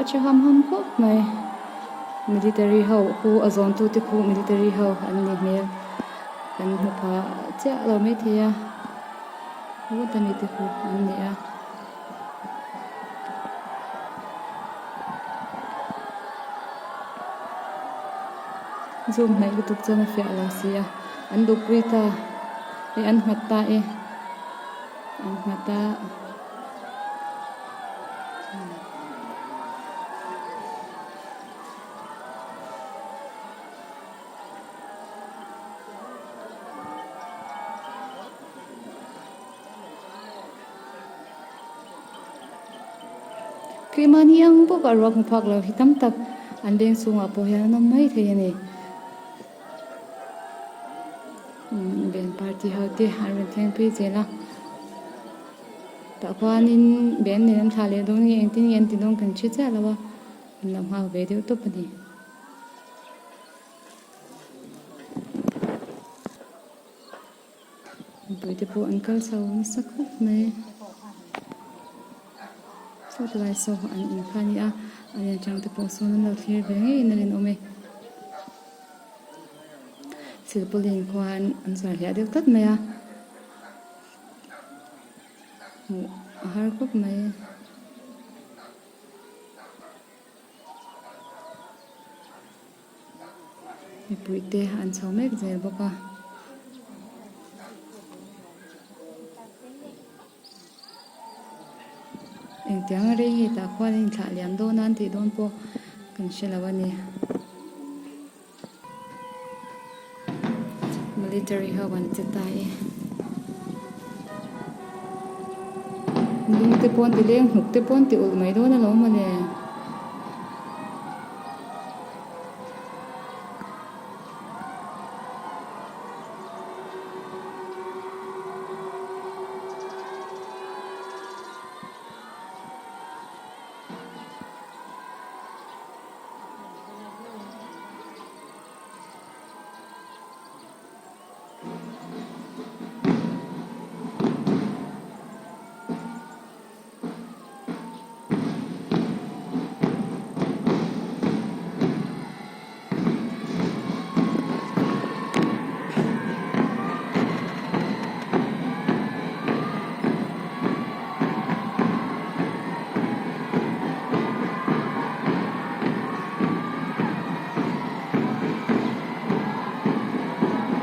a che ham ham khawp mai military ho khu a zawn tu te khu military ho an ni hmel kan hmu pha chiah lo maithei a heta mi te khu an ni a. Zoom hnaih lutuk chuan a fiah lo si a an duhpui ta e an nghat ta e an nghat a. Keimahni ang bawk a ruak hmu phak lo hi tam tak an veng chhungah pawh hian an awm mai thei a ni. Band party ho te an rawn thleng phei zel a tah khuanin band nen an thlah leh dawn nge engtin nge an ti dawn kan hre chiah lo a an lo nghak ve deuh tawp a ni. Mipui te pawh an kal chho nasa khawp mai saw ti lai saw an in kha a ni a a lian chang te pawh sawn an lo thlir ve ngeiin a rinawm e silpaulin khuan an zuar hliah deuh tlat mai a hmuh a har khawp mai. Mipui te an chho mek zel bawk a. Engtiang a rei nge tah khuan a inthlah liam dawn a an tih dawn pawh kan hre lo a ni. Military ho an che ta e. Lung te pawh an ti leng hnuk te pawh an ti ulh mai dawn alawm mawle.